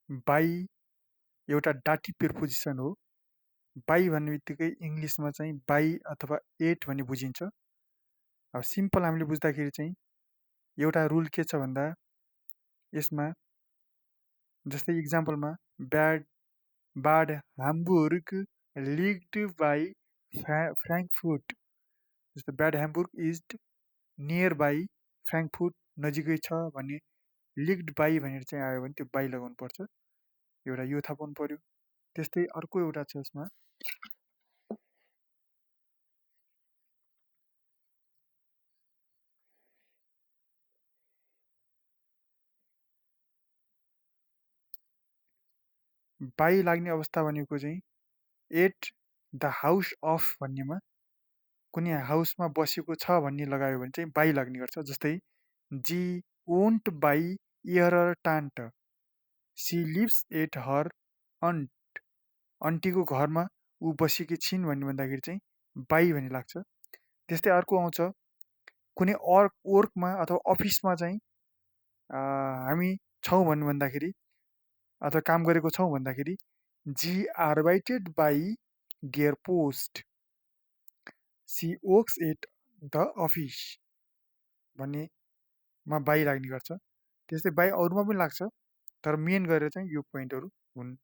By एउटा डाटी preposition हो। बाई भन्ने बित्तिकै इङ्ग्लिसमा चाहिँ बाई अथवा एट भन्ने बुझिन्छ। अब सिम्पल हामीले बुझ्दाखेरि चाहिँ एउटा रुल के छ भन्दा यसमा जस्तै इक्जाम्पलमा बाड हाम्बुर्ग लिग्ड बाई फ्र्याङ्कफुट, जस्तो ब्याड हाम्बुर्ग इज नियर बाई फ्र्याङ्कफुट, नजिकै छ भन्ने लिग्ड बाई भनेर चाहिँ आयो भने त्यो बाई लगाउनु पर्छ। एउटा यो थाहा पाउनु पर्यो। त्यस्तै अर्को एउटा छ यसमा बाई लाग्ने अवस्था भनेको चाहिँ एट द हाउस अफ भन्नेमा कुनै हाउसमा बसेको छ भन्ने लगायो भने चाहिँ बाई लाग्ने गर्छ। जस्तै जी ओन्ट बाई इयर टान्ट, she lives at her aunt, अन्टीको घरमा ऊ बसेकी छिन् भन्ने भन्दाखेरि चाहिँ बाई भन्ने लाग्छ। त्यस्तै अर्को आउँछ कुनै वर्कमा अथवा अफिसमा चाहिँ हामी छौँ भन्दाखेरि अथवा काम गरेको छौँ भन्दाखेरि जी आर्बाइटेड बाई देयर पोस्ट, she works at the office भन्नेमा बाई लाग्ने गर्छ। त्यस्तै बाई अरूमा पनि लाग्छ, तर मेन गरेर चाहिँ यो पोइन्टहरू हुन्।